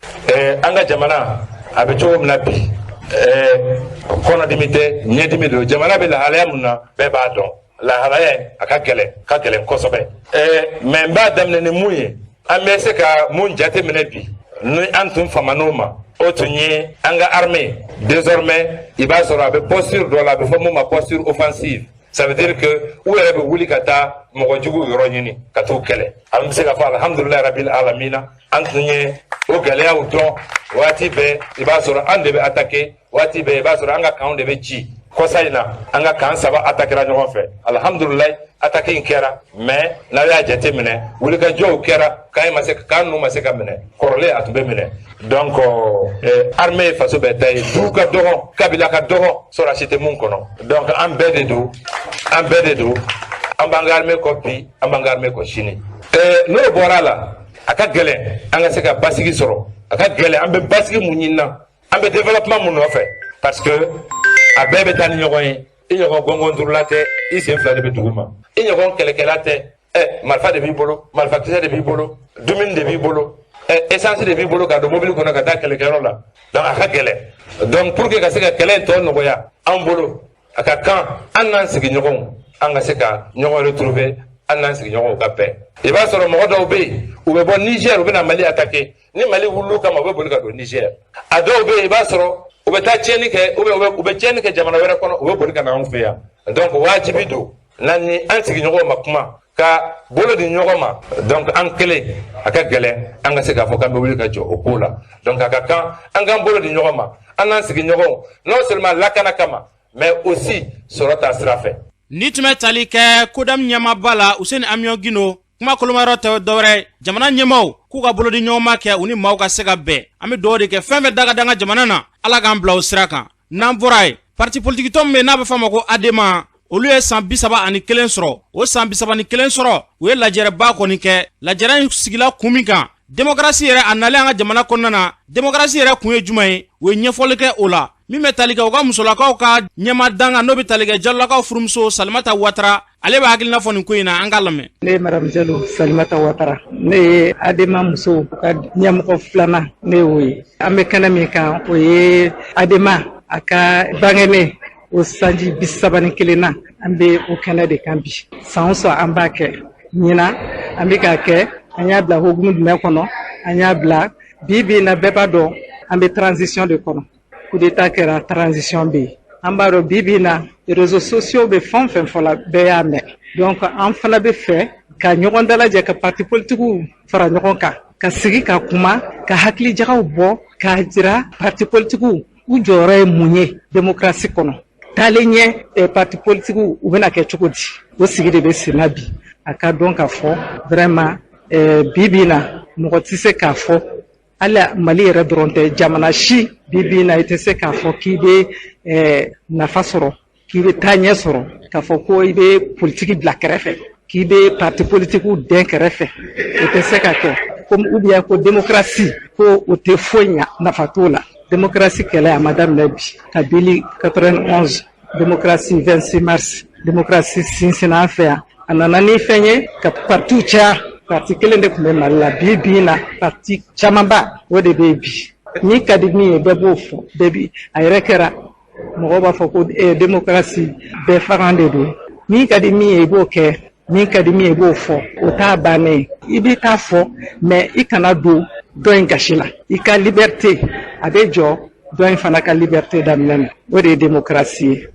Speaker 15: An ka jamana a bɛ cogo min na bi, kɔnɔdimi tɛ, ɲɛdimi don. Jamana bɛ lahalaya min na, bɛɛ b'a dɔn. Lahalaya in a ka gɛlɛn, ka gɛlɛn kosɛbɛ. Mais n b'a daminɛ ni mun ye, an bɛ se ka mun jate minɛ bi, ni an tun faman'o ma, o tun ye an ka armée désormais, i b'a sɔrɔ a bɛ posture dɔ la, a bɛ fɔ mun ma posture offensive. Ça veut dire que u yɛrɛ bɛ wuli ka taa mɔgɔ juguw yɔrɔ ɲini ka t'u kɛlɛ. An bɛ se k'a fɔ alhamdulilayi rabil alamina, an tun ye o gɛlɛyaw dɔn. Waati bɛɛ i b'a sɔrɔ an de bɛ attaquer, waati bɛɛ i b'a sɔrɔ an ka kanw de bɛ ci. Kɔsa in na, an ka camp saba attaquera ɲɔgɔn fɛ. Alhamdulilayi, attaque in kɛra, mais n'aw y'a jate minɛ, wulikajɔw kɛra, camp in ma se, camp ninnu ma se ka minɛ. Kɔrɔlen a tun bɛ minɛ. Donc armée ye faso bɛɛ ta ye. Du ka dɔgɔ, kabila ka dɔgɔ, sɔrɔdasi tɛ mun kɔnɔ. Donc an bɛɛ de don, an bɛɛ de don. An b'an ka armée kɔ bi, an b'an ka armée kɔ sini. N'o bɔra a la, a ka gɛlɛn an ka se ka basigi sɔrɔ. A ka gɛlɛn, an bɛ basigi mun ɲini na, an bɛ développement mun nɔfɛ, parce que a bɛɛ bɛ taa ni ɲɔgɔn ye. I ɲɔgɔn gɔngɔn durula tɛ, i sen fila de bɛ dugu ma. I ɲɔgɔn kɛlɛkɛla tɛ, marifa de b'i bolo, marifakisɛ de b'i bolo, dumuni de b'i bolo, essence de b'i bolo ka don mobili kɔnɔ ka taa kɛlɛkɛyɔrɔ la. Donc a ka gɛlɛn. Donc pour que ka se ka kɛlɛ in tɔ nɔgɔya an bolo, a ka kan an n'an sigiɲɔgɔnw, an ka se ka ɲɔgɔn retrouver, an n'an sigiɲɔgɔnw ka bɛn. I b'a sɔrɔ mɔgɔ dɔw bɛ yen, u bɛ bɔ Niger, u bɛ na Mali attaquer. Ni Mali wulil'u kama, u bɛ boli ka don Niger. A dɔw bɛ yen, i b'a sɔrɔ u bɛ taa tiɲɛni kɛ, ou bien u bɛ tiɲɛni kɛ jamana wɛrɛ kɔnɔ, u bɛ boli ka na anw fɛ yan. Donc wajibi don n'an ni an sigiɲɔgɔnw ma kuma ka bolo di ɲɔgɔn ma. Donc an kelen, a ka gɛlɛn an ka se k'a fɔ k'an bɛ wuli ka jɔ o ko la. Donc a ka kan an k'an bolo di ɲɔgɔn ma, an n'an sigiɲɔgɔnw, non seulement lakana kama, mais aussi sɔrɔ ta sira fɛ.
Speaker 2: Ni tun bɛ tali kɛ CODEM ɲɛmaaba la, Useni Amiɔn Gindo, kuma kolomayɔrɔ tɛ dɔwɛrɛ, jamana ɲɛmaw k'u ka bolo di ɲɔgɔn ma kɛ, u ni maaw ka se ka bɛn. An bɛ dugawu de kɛ, fɛn fɛn da ka d'an ka jamana na, Ala k'an bila o sira kan. N'an bɔra yen, parti politique tɔn min bɛ yen n'a bɛ f'a ma ko ADEMA, olu ye san 31 sɔrɔ. O san 31 sɔrɔ, u ye lajɛrɛba kɔni kɛ. Lajɛrɛ in sigila kun min kan, démocratie yɛrɛ a nalen an ka jamana kɔnɔna na, démocratie yɛrɛ kun ye jumɛn ye, u ye ɲɛfɔli kɛ o la. Min bɛ tali kɛ u ka musolakaw ka ɲɛma danga, n'o bɛ tali kɛ Jalolakaw furumuso Salimata Watara, ale b'a hakilina fɔ nin ko in na. An k'a lamɛn.
Speaker 16: Ne ye madame Jalo Salimata Watara, ne ye ADEMA musow ka ɲɛmɔgɔ filanan, ne y'o ye. An bɛ kɛnɛ min kan, o ye ADEMA a ka bangene o sanji 31 na, an bɛ o kɛnɛ de kan bi. San o san an b'a kɛ, ɲinan an bɛ k'a kɛ. An y'a bila hokumu jumɛn kɔnɔ? An y'a bila bi bi in na, bɛɛ b'a dɔn an bɛ transition de kɔnɔ. Coup d'état kɛra, transition bɛ yen. An b'a dɔn bi bi in na, réseaux sociaux bɛ fɛn o fɛn fɔla, bɛɛ y'a mɛn. Donc an fana bɛ fɛ ka ɲɔgɔn dalajɛ, ka parti politiques fara ɲɔgɔn kan, ka sigi ka kuma, ka hakilijagaw bɔ, k'a jira parti politiques u jɔyɔrɔ ye mun ye démocratie kɔnɔ. Taalen ɲɛ, parti politiques u bɛna kɛ cogo di? O sigi de bɛ sen na bi. A ka dɔn ka fɔ vraiment, bi bi in na, mɔgɔ tɛ se k'a fɔ, hali Mali yɛrɛ dɔrɔn tɛ, jamana si bi bi in na, i tɛ se k'a fɔ k'i bɛ nafa sɔrɔ, k'i bɛ taa ɲɛ sɔrɔ, k'a fɔ ko i bɛ politiki bila kɛrɛfɛ, k'i bɛ parti politikiw dɛn kɛrɛfɛ. O tɛ se ka kɛ. Comme ou bien ko démocratie, ko o tɛ foyi ɲa, nafa t'o la. Démocratie kɛlɛ a ma daminɛ bi. Kabili 91, démocratie 26 mars, démocratie sinsinna an fɛ yan. A nana ni fɛn ye ka partiw caya. Parti kelen de tun bɛ Mali la. Bi bi in na, parti camanba o de bɛ yen bi. Min ka di min ye, bɛɛ b'o fɔ. Bɛɛ bi a yɛrɛ kɛra, mɔgɔw b'a fɔ ko démocratie bɛɛ fagan de don. Min ka di min ye, i b'o kɛ. Min ka di min ye, i b'o fɔ. O t'a bannen ye. I b'i ta fɔ, mais i kana don dɔ in gasi la. I ka liberté a bɛ jɔ dɔ in fana ka liberté daminɛ na. O de ye démocratie ye.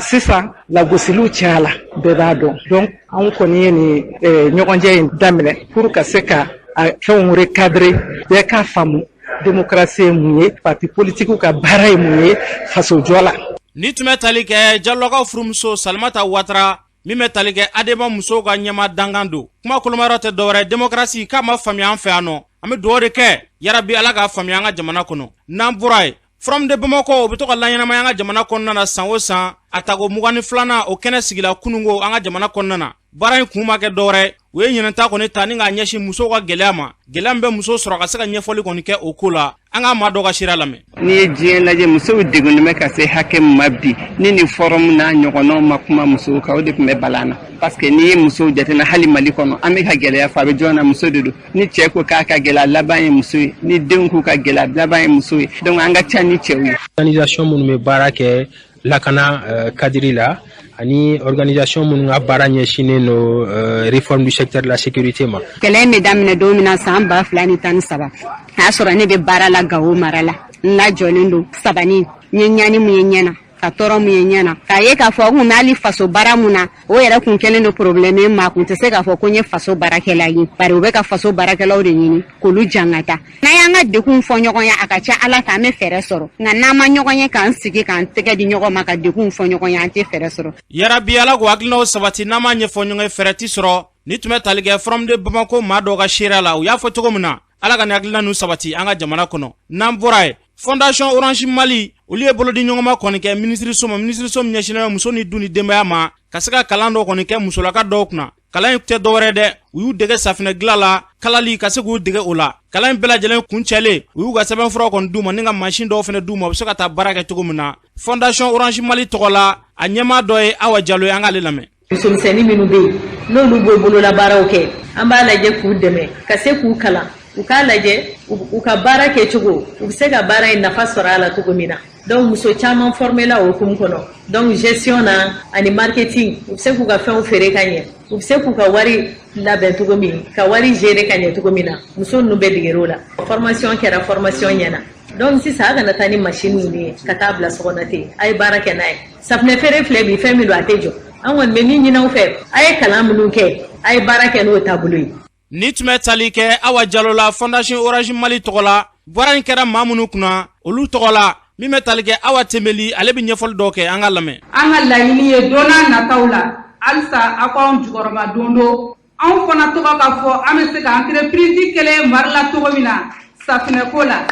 Speaker 16: Sisan lagosiliw cayala, bɛɛ b'a dɔn. Donc anw kɔni ye nin ɲɔgɔnjɛ in daminɛ pour ka se ka a fɛnw recadrer, bɛɛ k'a faamu démocratie ye mun ye, parti politique ka baara ye mun ye fasojɔ la.
Speaker 2: Ni tun bɛ tali kɛ Jalolakaw furumuso Salimata Watara, min bɛ tali kɛ ADEMA musow ka ɲɛma dankan don. Kuma kolomayɔrɔ tɛ dɔwɛrɛ, démocratie k'a ma faamuya an fɛ yan nɔ. An bɛ dugawu de kɛ, yarabi Ala k'a faamuya an ka jamana kɔnɔ. N'an bɔra yen. Forum de Bamako, o bɛ to ka laɲɛnamaya an ka jamana kɔnɔna na san o san. A tako 22nan, o kɛnɛ sigila kunungo an ka jamana kɔnɔna na. Baara in kun ma kɛ dɔwɛrɛ, u ye ɲinɛta kɔni ta ni k'a ɲɛsin musow ka gɛlɛya ma, gɛlɛya min bɛ muso sɔrɔ, ka se ka ɲɛfɔli kɔni kɛ o ko la. An ka maa dɔ ka sira lamɛn.
Speaker 17: N'i ye diɲɛ lajɛ, musow degunnen bɛ ka se hakɛ min ma bi, ni nin forum n'a ɲɔgɔnnaw ma kuma musow kan, o de tun bɛ balan na, parce que n'i ye musow jateminɛ, hali Mali kɔnɔ, an bɛ ka gɛlɛya fɔ, a bɛ jɔn na? Muso de don. Ni cɛ ko k'a ka gɛlɛya, laban ye muso ye. Ni denw k'u ka gɛlɛya, laban ye muso ye. Donc an ka ca ni cɛw ye.
Speaker 18: Organisation minnu bɛ baara kɛ lakana cadre la, ani organisation minnu ka baara ɲɛsinnen don réforme du secteur de la sécurité ma.
Speaker 19: Kɛlɛ in bɛ daminɛ don min na, san 2013, a y'a sɔrɔ ne bɛ baara la Gawo mara la. N lajɔlen don sabani, n ye ɲani mun ye ɲɛ na, ka tɔɔrɔ mun ye ɲɛ na, k'a ye k'a fɔ n kun bɛ hali faso baara mun na, o yɛrɛ kun kɛlen don problème ye. Maa kun tɛ se k'a fɔ ko n ye faso baarakɛla ye, bari u bɛ ka faso baarakɛlaw de ɲini k'olu jangata. N'an y'an ka degunw fɔ ɲɔgɔn ye, a ka ca Ala fɛ, an bɛ fɛɛrɛ sɔrɔ. Nka n'an ma ɲɔgɔn ye k'an sigi k'an tɛgɛ di ɲɔgɔn ma ka degunw fɔ ɲɔgɔn ye, an tɛ fɛɛrɛ sɔrɔ.
Speaker 2: Yarabi, Ala k'o hakilinaw sabati. N'an m'a ɲɛfɔ ɲɔgɔn ye, fɛɛrɛ ti sɔrɔ. Ni tun bɛ tali kɛ Forum de Bamako maa dɔw ka seereya la, u y'a fɔ cogo min na. Ala ka nin hakilina ninnu sabati an ka jamana kɔnɔ. N'an bɔra yen, Fondation Orange Mali, olu ye bolodi ɲɔgɔnma kɔni kɛ minisiriso ma, minisiriso min ɲɛsinnen bɛ muso ni du ni denbaya ma, ka se ka kalan dɔ kɔni kɛ musolaka dɔw kunna. Kalan in tɛ dɔwɛrɛ dɛ, u y'u dege safinɛ dilan la, kalali, ka se k'u dege o la. Kalan in bɛɛ lajɛlen kuncɛlen, u y'u ka sɛbɛnfura kɔni d'u ma ni ka mansin dɔw fana d'u ma, u bɛ se ka taa baara kɛ cogo min na. Fondation Orange Mali tɔgɔ la, a ɲɛmaa dɔ ye Awa Jalo ye, an k'ale lamɛn.
Speaker 20: Musomisɛnnin minnu bɛ yen, n'olu b'o bololabaaraw kɛ, an b'a lajɛ k'u dɛmɛ ka se k'u kalan, u k'a lajɛ u ka baara kɛcogo, u bɛ se ka baara in nafa sɔrɔ a la cogo min na. Donc muso caman formela o hukumu kɔnɔ, donc gestion na ani marketing, u bɛ se k'u ka fɛnw feere ka ɲɛ, u bɛ se k'u ka wari labɛn cogo min, ka wari gérer ka ɲɛ cogo min na. Muso ninnu bɛɛ deger'o la. Formation kɛra, formation ɲɛna. Donc sisan, a kana taa ni machine ninnu ye ka taa bila so kɔnɔ ten, a ye baara kɛ n'a ye. Safunɛ feere filɛ bi, fɛn min don, a tɛ jɔ. An kɔni bɛ min ɲini aw fɛ, a ye kalan minnu kɛ, a ye baara kɛ n'o taabolo ye.
Speaker 2: Ni tun bɛ tali kɛ Awa Jalo la, Fondation Orange Mali tɔgɔ la. Baara in kɛra maa minnu kunna, olu tɔgɔ la, min bɛ tali kɛ Awa Tembeli, ale bɛ ɲɛfɔli dɔw kɛ, an ka lamɛn.
Speaker 21: An ka laɲini ye, don n'a nataw la, halisa aw k'anw jukɔrɔma don don, anw fana tɔgɔ ka fɔ, an bɛ se ka entreprise kelen mari la cogo min na safinɛko la.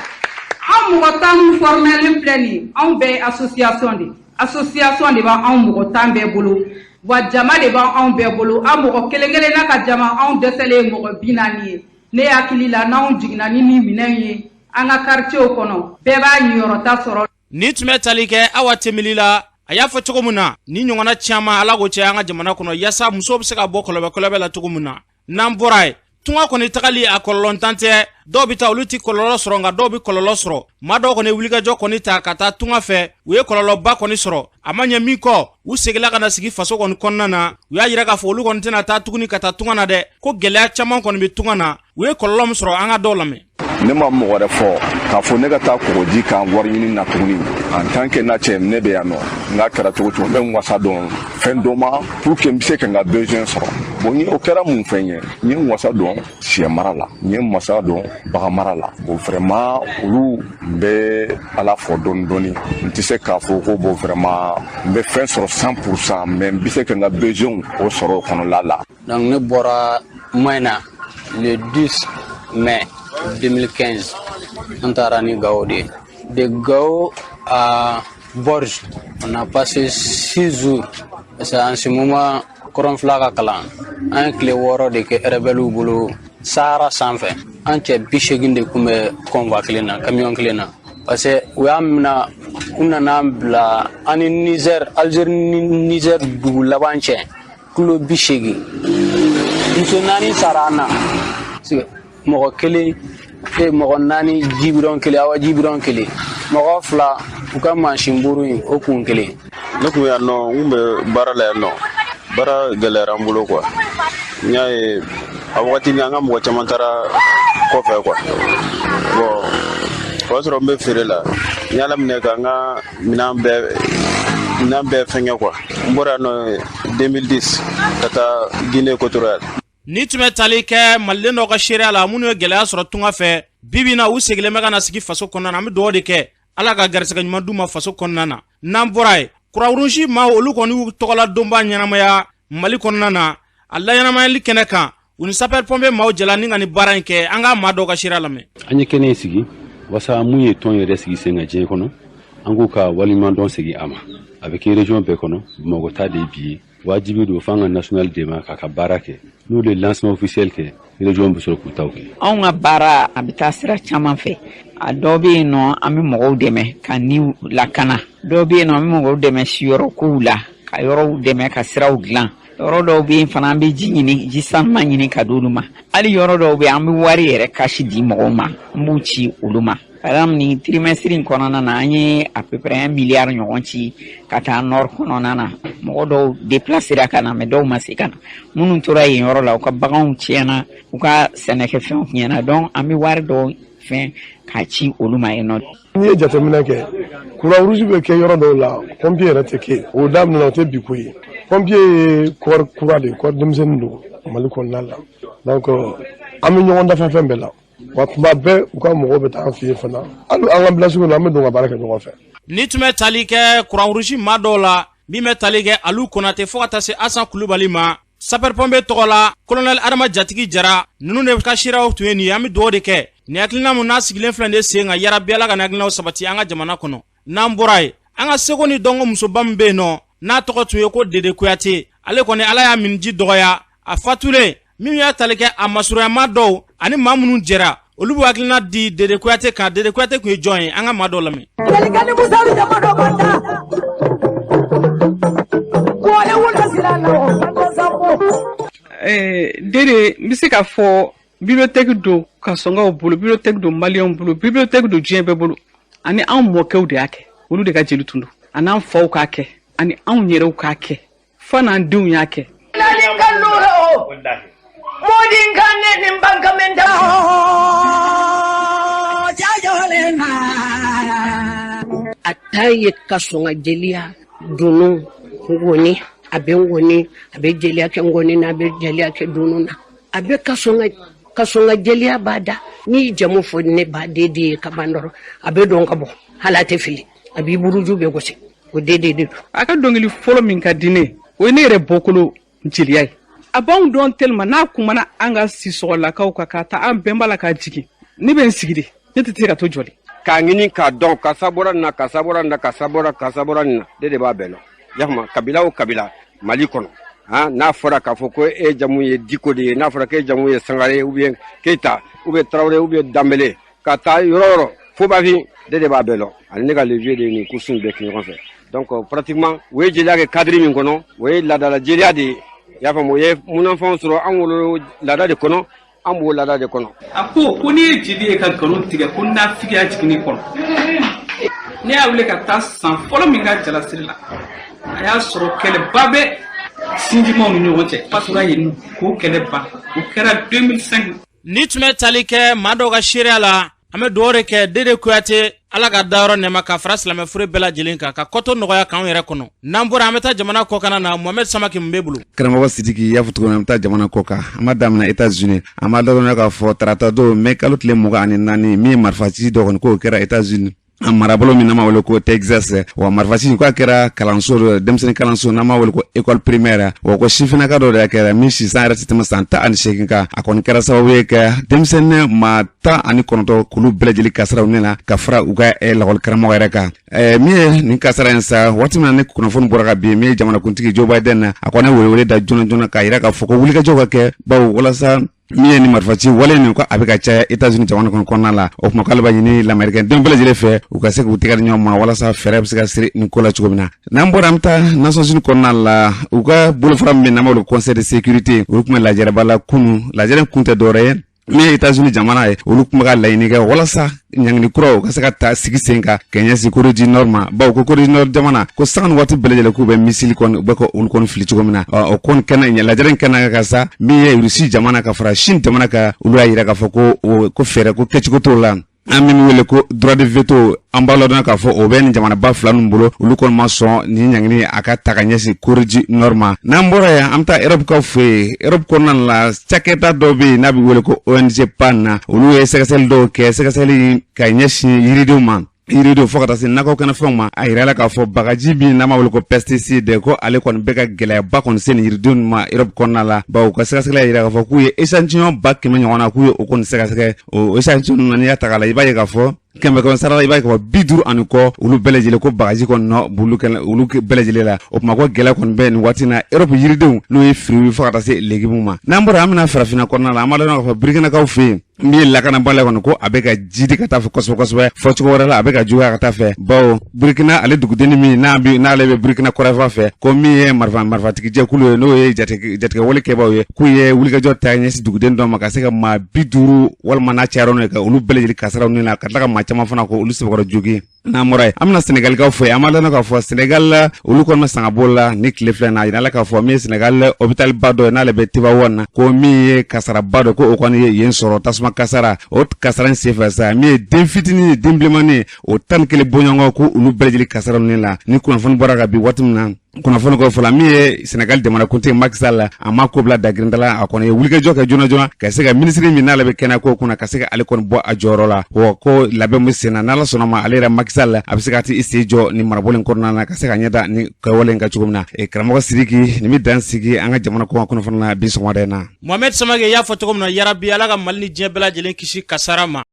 Speaker 21: An mɔgɔ 10 min formelen filɛ nin ye, anw bɛɛ ye association de, association de b'anw mɔgɔ 10 bɛɛ bolo wa, jama de b'anw bɛɛ bolo. An mɔgɔ kelen kelenna ka jama, anw dɛsɛlen ye mɔgɔ 40 ye. Ne hakili la, n'anw jiginna ni nin minɛnw ye an ka quartier kɔnɔ, bɛɛ b'a ɲiyɔrɔta sɔrɔ.
Speaker 2: Ni tun bɛ tali kɛ Awa Tembeli la, a y'a fɔ cogo min na, ni ɲɔgɔnna caman, Ala k'o cɛ an ka jamana kɔnɔ, yaasa musow bɛ se ka bɔ kɔlɔbɛ la cogo min na. N'an bɔra yen, tunga kɔni tagali, a kɔlɔlɔntan tɛ. Dɔw bɛ taa, olu tɛ kɔlɔlɔ sɔrɔ, nka dɔw bɛ kɔlɔlɔ sɔrɔ. Maa dɔw kɔni wulikajɔ kɔni ta ka taa tunga fɛ, u ye kɔlɔlɔba kɔni sɔrɔ. A ma ɲɛ min kɔ, u seginna ka na sigi faso kɔni kɔnɔna na. U y'a yira k'a fɔ olu kɔni tɛna taa tuguni ka taa tunga na dɛ, ko gɛlɛya caman kɔni bɛ tunga na. U ye kɔlɔlɔ min sɔrɔ, an ka dɔw lamɛn.
Speaker 22: Ne ma mɔgɔ wɛrɛ fɔ k'a fɔ ne ka taa kɔgɔji kan wari ɲini na tuguni. En tant que na cɛ, ne bɛ yan nɔ, n k'a kɛra cogo cogo, n bɛ n wasa dɔn fɛn dɔ ma pour que n bɛ se ka n ka besoin sɔrɔ. Bon, o kɛra mun fɛn ye? N ye n wasa dɔn sɛ mara la, n ye n wasa dɔn bagan mara la. Bon, vraiment, olu n bɛ Ala fɔ dɔɔni dɔɔni. N tɛ se k'a fɔ ko bon, vraiment, n bɛ fɛn sɔrɔ 100%, mais n bɛ se ka n ka besoin o sɔrɔ o kɔnɔla la.
Speaker 23: Donc ne bɔra Moyena le 10 mai 2015, an taara ni Gao de ye. De Gao à Borj, on a passé 6 jours, parce que en ce moment kɔrɔnfila ka kalan, an ye tile 6 de kɛ rebelles bolo Sahara sanfɛ. An cɛ 80 de kun bɛ convoi kelen na, camion kelen na, parce que u y'an mina, u nana an bila an ni Niger, Algérie ni Niger dugu laban cɛ, kilo 80. Muso naani sara an na, mɔgɔ kelen e mɔgɔ naani ji bidɔn kelen, awa ji bidɔn kelen, mɔgɔ fila u ka mansin buru in o kun kelen.
Speaker 24: Ne kun yan nɔ, n kun bɛ baara la yan nɔ. Baara gɛlɛyara n bolo quoi. N y'a ye a wagati ni an ka mɔgɔ caman taara kɔfɛ quoi. Bon, o y'a sɔrɔ n bɛ feere la, n y'a laminɛ ka n ka minɛn bɛɛ fɛngɛ quoi. N bɔra yan nɔ 2010 ka taa Guinée équatoriale.
Speaker 2: Ni tun bɛ tali kɛ maliden dɔw ka seereya la, minnu ye gɛlɛya sɔrɔ tunga fɛ, bibi na u segilen bɛ ka na sigi faso kɔnɔna na. An bɛ dugawu de kɛ, Ala ka garisɛgɛ ɲuman d'u ma faso kɔnɔna na. N'an bɔra yen, Croix-Rouge maaw, olu kɔni y'u tɔgɔla donba ɲɛnamaya Mali kɔnɔna na. A laɲɛnamayali kɛnɛ kan, u ni sapeur pompier maaw jɛla ni ka nin baara in kɛ. An ka maa dɔw ka seereya lamɛn.
Speaker 25: An ye kɛnɛ in sigi wasa mun ye tɔn yɛrɛ sigi sen kan diɲɛ kɔnɔ.
Speaker 1: An k'u ka waleɲumandɔn segin a ma. A bɛ kɛ région bɛɛ kɔnɔ, Bamakɔ ta de ye bi ye. Wajibi don f'an ka national dɛmɛ k'a ka baara kɛ. N'u ye lancement officiel kɛ, région bɛ sɔrɔ k'u taw kɛ.
Speaker 3: Anw ka baara a bɛ taa sira caman fɛ. A dɔw bɛ yen nɔ, an bɛ mɔgɔw dɛmɛ ka niw lakana. Dɔw bɛ yen nɔ, an bɛ mɔgɔw dɛmɛ siyɔrɔ kow la, ka yɔrɔw dɛmɛ ka siraw dilan. Yɔrɔ dɔw bɛ yen fana, an bɛ ji ɲini, ji sanuman ɲini ka d'olu ma. Hali yɔrɔ dɔw bɛ yen, an bɛ wari yɛrɛ kasi di mɔgɔw ma, an b'u ci olu ma. Par exemple, nin trimestre in kɔnɔna na, an ye à peu près 1 milliard ɲɔgɔn ci ka taa nord kɔnɔna na. Mɔgɔ dɔw déplacera ka na, mais dɔw ma se ka na. Minnu tora yen yɔrɔ la, u ka baganw tiɲɛna, u ka sɛnɛkɛfɛnw tiɲɛna, donc an bɛ wari dɔw fɛn k'a ci olu ma yen nɔ.
Speaker 5: N'i ye jateminɛ kɛ, croix rouge bɛ kɛ yɔrɔ dɔw la, pompier yɛrɛ tɛ kɛ. O daminɛna, o tɛ bi ko ye. Pompier ye corps kura de ye, corps denmisɛnnin don Mali kɔnɔna la. Donc an bɛ ɲɔgɔn dafa fɛn bɛɛ la. Wa tuma bɛɛ, u ka mɔgɔw bɛ taa an fɛ yen fana. Hali an ka village kɔnɔ, an bɛ don ka baara kɛ ɲɔgɔn fɛ.
Speaker 2: Ni tun bɛ tali kɛ croix rouge maa dɔw la, min bɛ tali kɛ Alu Konate fo ka taa se Asan Kulubali ma, sapeur pompier tɔgɔ la, colonel Adama Jatigi Jara, ninnu de ka seereyaw tun ye nin ye. An bɛ dugawu de kɛ nin hakilina mun n'a sigilen filɛ nin sen kan. Yarabi, Ala ka nin hakilinaw sabati an ka jamana kɔnɔ. N'an bɔra yen, an ka seko ni dɔnko musoba min bɛ yen nɔ, n'a tɔgɔ tun ye ko Dede Kuyate, ale kɔni, Ala y'a miniji dɔgɔya. A fatulen, min y'a tali kɛ a masurunyama dɔw ani maa minnu jɛra, olu b'u hakilina di Dede Kuyate kan. Dede Kuyate tun ye jɔn ye? An ka maa dɔw lamɛn.
Speaker 7: Jelikɛ ni musalu jama dɔ banda. Kɔle wula sira la o sanko sanko.
Speaker 16: Dede, n bɛ se k'a fɔ bibliothèque don kasɔnkaw bolo, bibliothèque don maliyɛnw bolo, bibliothèque don diɲɛ bɛɛ bolo. Ani anw mɔkɛw de y'a kɛ, olu de ka jeli tun don, ani an faw k'a kɛ, ani anw yɛrɛw k'a kɛ, fo n'an denw y'a kɛ.
Speaker 7: Nalin kan lura o. Modin kan ne nin banka men da. Jajole na.
Speaker 25: A ta ye ka sɔn ka jeliya dunu ngɔni, a bɛ ngɔni, a bɛ jeliya kɛ ngɔni na, a bɛ jeliya kɛ dunu na, a bɛ ka sɔn ka jeliya b'a da. N'i jamu fɔ ne ba den de ye ka ban dɔrɔn, a bɛ dɔn ka bɔ, hali a tɛ fili, a b'i buruju bɛɛ gosi, o den de don.
Speaker 16: A ka dɔnkili fɔlɔ min ka di ne ye, o ye ne yɛrɛ bɔkolo jeliya ye. A b'anw dɔn tellement n'a kumana an ka sisɔgɔlakaw kan, ka taa an bɛnba la ka jigin, ne bɛ n sigi de, ne tɛ se ka to jɔli.
Speaker 26: K'a ɲini k'a dɔn karisa bɔra nin na, karisa bɔra nin na, karisa bɔra, karisa bɔra nin na, ne de b'a bɛɛ lɔn. Yafama kabila o kabila Mali kɔnɔ, han, n'a fɔra k'a fɔ ko e jamu ye Diko de ye, n'a fɔra k'e jamu ye Sangare ou bien Keyita ou bien Tarawele ou bien Danbele, ka taa yɔrɔ o yɔrɔ fo Bafin, ne de b'a bɛɛ lɔn. Ani ne ka levier de ye nin course in bɛɛ kɛ ɲɔgɔn fɛ. Donc pratiquement u ye jeliya kɛ cadre min kɔnɔ, o ye laadala jeliya de ye. I y'a faamu, o ye munafɛnw sɔrɔ, an wolo laada de kɔnɔ, an b'o laada de kɔnɔ.
Speaker 16: A ko ko n'i ye jeli ye ka nkalon tigɛ, ko nafigiya jiginni kɔnɔ. Ne y'a wele ka taa san fɔlɔ min ka jalasiri la, a y'a sɔrɔ kɛlɛba bɛ sinjimaw ni ɲɔgɔn cɛ, fatura yen k'o kɛlɛ ban, o kɛra 2005.
Speaker 2: Ni tun bɛ tali kɛ maa dɔw ka seereya la, an bɛ dugawu de kɛ Dede Kuyate, Ala ka dayɔrɔ nɛma ka fara silamɛfure bɛɛ lajɛlen kan, ka kɔtɔ nɔgɔya k'anw yɛrɛ kɔnɔ. N'an bɔra, an bɛ taa jamana kɔkana na. Mohamɛd Samake, mun b'e bolo?
Speaker 27: Karamɔgɔ Sidiki, i y'a fɔ cogo min, an bɛ taa jamana kɔ kan. An b'a daminɛ États-Unis. An b'a ladɔnniya k'a fɔ tarata don, mai kalo tile 24, min ye marifaci dɔ kɔni k'o kɛra États-Unis a marabolo min n'an b'a wele ko Texas. Wa marifaci k'a kɛra kalanso dɔ, denmisɛnnin kalanso n'an b'a wele ko école primaire. Wa ko sifinnaka dɔ de y'a kɛra, min si san yɛrɛ tɛ tɛmɛ san 18 kan. A kɔni kɛra sababu ye ka denmisɛnnin maa 19 k'olu bɛɛ lajɛlen kasaraw ne la, ka fara u ka lakɔli karamɔgɔ yɛrɛ kan. Min ye nin kasara in sa, waati min na ni kunnafoni bɔra ka bin, min ye jamanakuntigi Joe Biden na, a kɔni welewele da joona joona k'a yira k'a fɔ ko wulikajɔw ka kɛ, bawo walasa min ye ni marifaci wale nin ko a bɛ ka caya États-Unis jamana kɔnɔ kɔnɔna la. O tuma k'ale b'a ɲini lamɛrikɛn den bɛɛ lajɛlen fɛ, u ka se k'u tɛgɛ di ɲɔgɔn ma walasa fɛɛrɛ bɛ se ka siri nin ko la cogo min na. N'an bɔra, an bɛ taa Nations Unies kɔnɔna la. U ka bolofara min bɛ n'an b'a wele Conseil de sécurité, olu tun bɛ lajɛrɛba la kunun. Lajɛrɛ kun tɛ dɔwɛrɛ ye, min ye États-Unis jamana ye, olu tun bɛ ka laɲini kɛ walasa ɲangini kuraw ka se ka ta sigi sen kan ka ɲɛsin Corée du Nord ma, bawo ko Corée du Nord jamana ko sanga ni waati bɛɛ lajɛlen k'u bɛ missile kɔni, u bɛ ka olu kɔni fili cogo min na. O kɔni kɛnɛ, lajɛrɛ in kɛnɛ kan sa, min ye Russie jamana ka fara Chine jamana kan, olu y'a yira k'a fɔ ko o ko fɛɛrɛ ko kɛcogo t'o la. An min wele ko droit de veto, an b'a ladɔn k'a fɔ o bɛ nin jamanaba fila ninnu bolo, olu kɔni ma sɔn nin ɲangini a ka ta ka ɲɛsin Corée du Nord ma. N'an bɔra yen, an bɛ taa Europe kaw fɛ yen. Europe kɔnɔna la, cakɛda dɔw bɛ yen n'a bɛ wele ko ONG PAN, olu ye sɛgɛsɛgɛli dɔw kɛ, sɛgɛsɛgɛli ka ɲɛsin yiridenw ma, yiridenw fo ka taa se nakɔ kɛnɛfɛnw ma. A yirala k'a fɔ bagaji min n'an b'a wele ko pesticide, ko ale kɔni bɛ ka gɛlɛyaba kɔni se nin yiridenw ma Europe kɔnɔna la, bawo u ka sɛgɛsɛgɛli y'a yira k'a fɔ k'u ye échantillon 100 000 ɲɔgɔn na, k'u ye o kɔni sɛgɛsɛgɛ. O échantillon ninnu na, n'i y'a ta k'a lajɛ, i b'a ye k'a fɔ 100 sara la, i b'a ye k'a fɔ 50 ani kɔ, olu bɛɛ lajɛlen ko bagaji kɔni nɔ b'olu kɛlɛ, olu bɛɛ lajɛlen la. O tuma ko gɛlɛya kɔni bɛ nin waati na Europe yiridenw, n'o ye fruits, fo ka taa se légumes ma. N'an bɔra, an bɛna farafinna kɔnɔna la. An b'a dɔn k'a fɔ Burkinakaw fɛ yen, min ye lakanabaliya kɔni, ko a bɛ ka jidi ka taa fɛ kosɛbɛ kosɛbɛ. Fɔcogo wɛrɛ la, a bɛ ka juguya ka taa fɛ, bawo Burkina ale dugudenni min n'a bi n'ale bɛ Burkina kɔrɔfan fɛ, ko min ye marifa marifatigijɛkulu ye, n'o ye jatigɛwale kɛbaaw ye, k'u ye wulikajɔ ta ɲɛsin duguden dɔ ma ka se ka maa 50 walima n'a cayara n'o ye, ka olu bɛɛ lajɛlen kasaraw ni la, ka tila ka maa caman fana ko olu sɛbɛkɔrɔ jogin. N'an bɔra yen, an bɛna Senegalikaw fɛ yen. An b'a dɔn k'a fɔ Senegal, olu kɔni bɛ sangabo la ni tile filɛ na. A yirala k'a fɔ min ye Senegal hôpital ba dɔ ye, n'ale bɛ Tivaouane na, ko min ye kasaraba dɔ, ko o kɔni ye yen sɔrɔ, tasuma kasara. O kasara in senfɛ sa, min ye den fitinin ye, den bilenmanin o 11 bɔɲɔgɔn, ko olu bɛɛ lajɛlen kasara ninnu la. Ni kunnafoni bɔra ka bi waati min na, kunnafoni ko fɔla, min ye Senegal jamanakuntigi Macky Sall, a ma ko bila dagirinda la. A kɔni ye wulikajɔ kɛ joona joona ka se ka minisiri min n'ale bɛ kɛnɛya ko kunna, ka se ka ale kɔni bɔ a jɔyɔrɔ la. Wa ko labɛn bɛ sen na, n'Ala sɔnna ma, ale yɛrɛ Macky Sall, a bɛ se ka t'i sen jɔ ni marabolo in kɔnɔna na, ka se ka ɲɛda ni kɛwale in ka cogo min na. Karamɔgɔ Sidiki, nin bɛ dan sigi an ka jamana kɔkan kunnafoni na bi sɔgɔmada in na.
Speaker 2: Mohamed Samake, y'a fɔ cogo min na, yarabi Ala ka Mali ni diɲɛ bɛɛ lajɛlen kisi kasara ma.